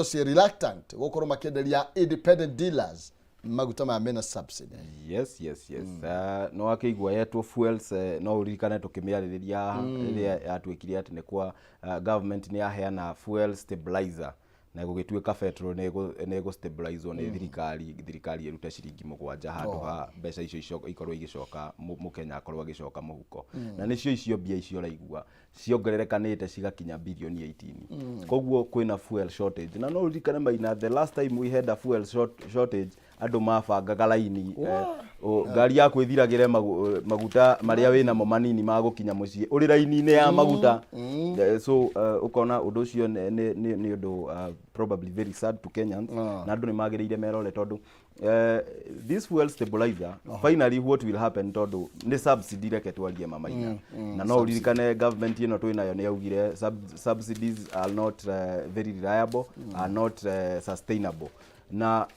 Ciĩ reluctant gũkorwo makĩenderia independent dealers maguta maya mena subsidy. Yes, no akĩigua yetwo fuels, no ũririkane tũkĩmĩarĩrĩria haha rĩrĩa yatuĩkire atĩ nĩ kwa government nĩ yaheana fuel stabilizer na gũgĩtuĩka petrol nĩ ĩgũ stabilizwo nĩ thirikari ĩrute ciringi 7 handũ ha mbeca icio ikorwo igĩcoka mũkenya akorwo agĩcoka mũhuko. Na nĩcio icio mbia icio ũraigua ciongererekanĩte cigakinya birioni 18. Koguo kwĩna fuel shortage, na no ũririkane, Maina, the last time we had a fuel shortage andũ mabangaga raini, ngari yaku ĩthiragĩre maguta marĩa wĩnamo manini ma gũkinya mũciĩ ũrĩ raini-inĩ ya maguta. So ũkona ũndũ ũcio nĩ ũndũ probably very sad to Kenyans, na andũ nĩ magĩrĩire merore tondũ this fuel stabilizer, finally what will happen, tondũ nĩ subsidy, reke twarie mamaina, na no ũririkane government ĩno twĩ nayo nĩ yaugire subsidies are not very reliable, are not sustainable. Na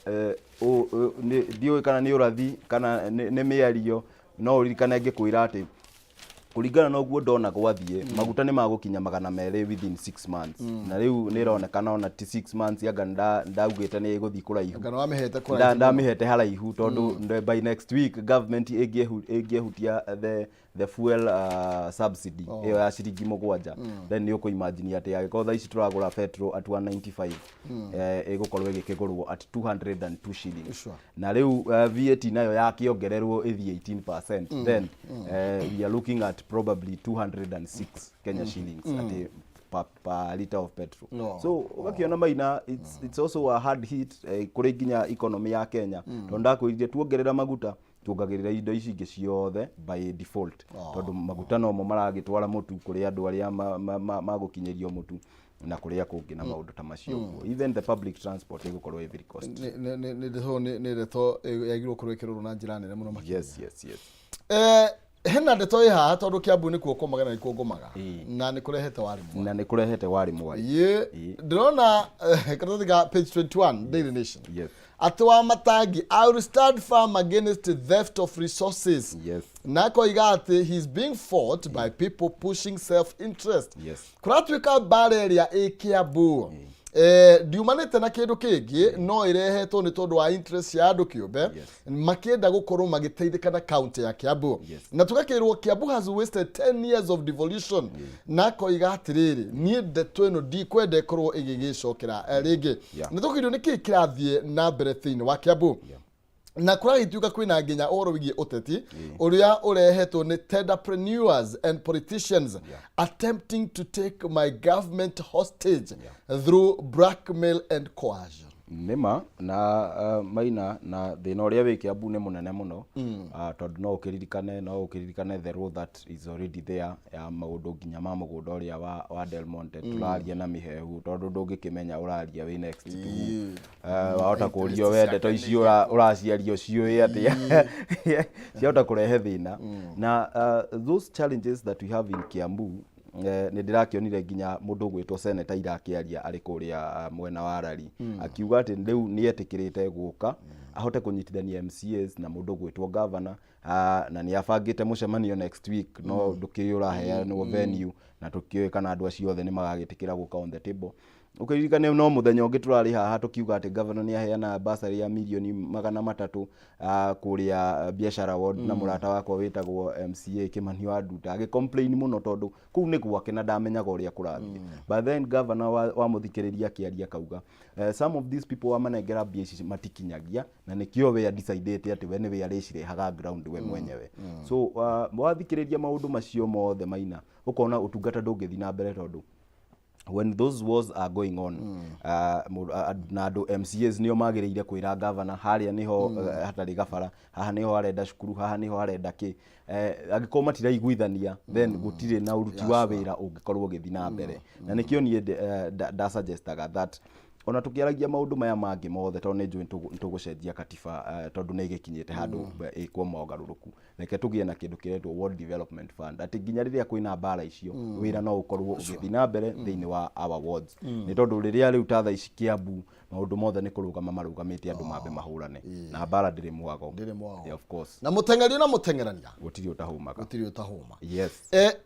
ndiũĩ kana nĩ ũrathi kana nĩ mĩario, no ũririkane ngĩkwĩra atĩ kũringana na ũguo ndona gwathiĩ, maguta nĩ magũkinya 200 within 6 months, na rĩu nĩ ĩronekana ona ti 6 months, anga ndaugĩte nĩ ĩgũthiĩ kũraihu. Anga nĩwamĩhete kũraihu. Ndamĩhete haraihu tondũ by next week government ĩngĩehutia the fuel subsidy ĩyo ya ciringi 7, then nĩ ũkũ-imagine atĩ angĩkorwo thaa ici tũragũra petrol at 195, ĩgũkorwo ĩgĩkĩgũrwo at 202 shillings. Na rĩu VAT nayo yakĩongererwo ĩthiĩ 18%, then we are looking at probably 206 Kenya shillings atĩ per liter of petrol. No. So ũgakĩona, Maina, it's also a hard hit kũrĩ nginya economy ya Kenya, tondũ ndakwĩrire tuongerera maguta tuongagĩrĩra indo ici ingĩ ciothe by default, tondũ maguta nomo maragĩtwara mũtu kũrĩ andũ arĩa magũkinyĩrio mũtu na kũrĩa kũngĩ na maũndũ ta macio ũguo. Even the public transport ĩgũkorwo ĩ very costly. Nĩ ndeto yagĩrĩirwo gũkorwo ĩkĩrorwo na njĩra nene mũno makĩria. Yes. Hena ndeto ĩ haha, tondũ Kiambu nĩkuo kũmaga na nĩkuo ngũmaga na nĩ kũrehete warĩ mwega. Na nĩ kũrehete warĩ mwari. Ĩ, ndĩrona karatathi ka page 21, Daily Nation, atĩ wa Matangi, "I will stand firm against theft of resources." Na akoiga atĩ he is being fought by people pushing self interest. Kũratuĩka mbara ĩrĩa ĩ Kiambu ndiumanĩte na kĩndũ kĩngĩ, no ĩrehetwo nĩ tondũ wa interest ya andũ kĩũmbe makĩenda gũkorwo magĩteithĩka na kaunti ya Kiambu. Na tũgakĩrwo Kiambu has wasted 10 years of devolution. Na akoiga atĩrĩrĩ, niĩ ndeto ĩno ndikwenda ĩkorwo ĩgĩgĩcokera rĩngĩ. Na tũkĩrio nĩ kĩĩ kĩrathiĩ na mbere thĩinĩ wa Kiambu, na kũragĩtuĩka kwĩna nginya ũhoro wĩgiĩ ũteti ũrĩa ũrehetwo nĩ tenderpreneurs and politicians attempting to take my government hostage through blackmail and coercion. Nĩma na Maina, na thĩna ũrĩa wĩ Kiambu nĩ mũnene mũno, tondũ no ũkĩririkane the road that is already there ya maũndũ nginya ma mũgũnda ũrĩa wa Del Monte. Tũraria na mĩhehu tondũ ndũngĩkĩmenya ũraria wĩ next to who. Wahota kũrio we ndeto icio ũraciario ciũĩ atĩa, ciahota kũrehe thĩna. Na those challenges that we have in Kiambu, nĩ ndĩrakĩonire nginya mũndũ ũgwĩtwo senator irakĩaria arĩ kũrĩa mwena wa Rari, akiuga atĩ rĩu nĩ etĩkĩrĩte gũka ahote kũnyitithania MCAs na mũndũ ũgwĩtwo governor, na nĩ abangĩte mũcemanio next week, no ndũkĩũĩ ũraheanwo venue na tũkĩũĩ kana andũ acio othe nĩ magagĩtĩkĩra gũka on the table. Ũkĩririkane no mũthenya ũngĩ tũrarĩ haha tũkiuga atĩ governor nĩ aheana bursary ya mirioni 300 kũrĩa biashara ward, na mũrata wakwa wĩtagwo MCA Kĩmani wa Nduta agĩ complain mũno tondũ kũu nĩ gwake na ndamenyaga ũrĩa kũrathiĩ. But then governor wamũthikĩrĩria akĩaria akauga some of these people wamanengera mbia ici matikinyagia, na nĩkĩo we adecidĩte atĩ we nĩwe arĩcirehaga ground we mwenyewe. So wathikĩrĩria maũndũ macio mothe, Maina, ũkona ũtungata ndũngĩthiĩ na mbere tondũ when those wars are going on, na andũ MCAs nĩo magĩrĩire kwĩra governor harĩa nĩho hatarĩ gabara, haha nĩho arenda cukuru, haha nĩho arenda kĩ, angĩkorwo matiraiguithania, then gũtirĩ na ũruti wa wĩra ũngĩkorwo ũgĩthiĩ na mbere. Na nĩkĩo niĩ ndasuggestaga that ona tũkĩaragia maũndũ maya mangĩ mothe, tondũ nĩ njũĩ nĩ tũgũcenjia katiba, tondũ nĩ ĩgĩkinyĩte handũ ĩkwo mogarũrũku, reke tũgĩe na kĩndũ kĩretwo Ward Development Fund, atĩ nginya rĩrĩa kwĩna mbara icio, wĩra no ũkorwo ũgĩthiĩ na mbere thĩinĩ wa our wards. Nĩ tondũ rĩrĩa rĩu ta thaa ici Kiambu maũndũ mothe nĩ kũrũgama marũgamĩte, andũ mambe mahũrane, na mbara ndĩrĩ mwago. Ndĩrĩ mwago. Yeah, of course. Na mũteng'erio na mũteng'erania gũtirĩ ũtahũmaga. Gũtirĩ ũtahũma.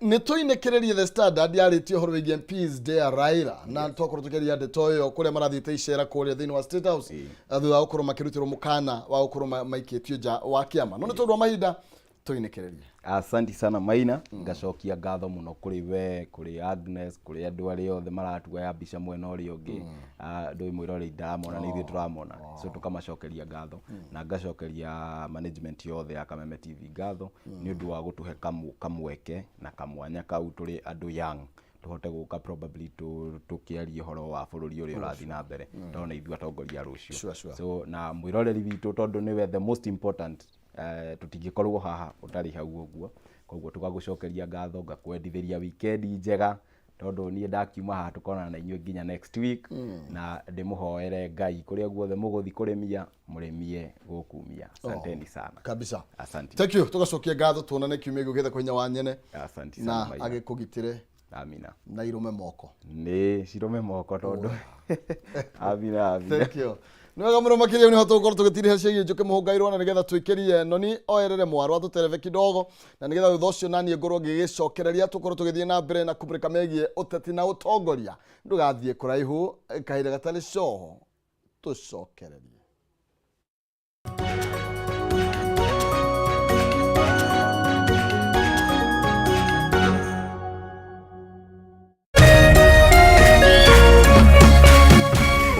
Nĩ tũinĩkĩrĩrie The Standard yarĩtie ũhoro wĩgiĩ MPs dare Raila, na twakorwo tũkĩaria ndeto ĩyo kũrĩa. marathiĩte icera kũrĩa thĩinĩ wa State House thutha wa gũkorwo makĩrutĩrwo mũkana wa gũkorwo maikĩtio nja wa kĩama. No nĩ tondũ wa mahinda, tũinĩkĩrĩrie. Asanti sana, Maina. Ngacokia ngatho mũno kũrĩ we, kũrĩ Agnes, kũrĩ andũ arĩa othe maratuoya mbica mwena ũrĩa ũngĩ. Ndũĩ mwĩroreri ndaramona, nĩ ithuĩ tũramona, so tũkamacokeria ngatho na ngacokeria management yothe ya Kameme TV ngatho nĩ ũndũ wa gũtũhe kamweke na kamwanya kau tũrĩ andũ young tũhote gũka probably tũkĩaria ũhoro wa bũrũri ũrĩa ũrathiĩ na mbere, tondũ nĩ ithuĩ atongoria a rũciũ. So na mwĩroreri witũ, tondũ nĩwe the most important, tũtingĩkorwo haha ũtarĩ hau ũguo. Koguo tũgagũcokeria ngatho, ngakwendithĩria weekend njega, tondũ niĩ ndakiuma haha tũkonana na inyuĩ nginya next week, na ndĩmũhoere Ngai kũrĩa guothe mũgũthi kũrĩmia, mũrĩmie gũkumia. Asanteni sana. Kabisa. Asante. Thank you, tũgacokia ngatho, tuonane kiumia gĩũkĩte kwa hinya wa nyene. Asante sana, na Maina. Agĩkũgitĩre. Amina. Na irũme moko. Nĩ cirũme moko tondũ amina, amina. Thank you. Nĩ wega mũno makĩria, nĩho tũgũkorwo tũgĩtiriha ciĩgiĩ njũkĩ mũhũngairwo, na nĩgetha twĩkĩrie noni oerere mwarwa tũterebe kidogo, na nĩgetha thutha ũcio naniĩ ngorwo ngĩgĩcokereria, tũkorwo tũgĩthiĩ na mbere na kũmũrĩka megiĩ ũteti na ũtongoria. Ndũgathiĩ kũraihu, kahinda gatarĩ coho tũcokererie.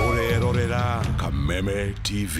Ũrerorera Kameme TV.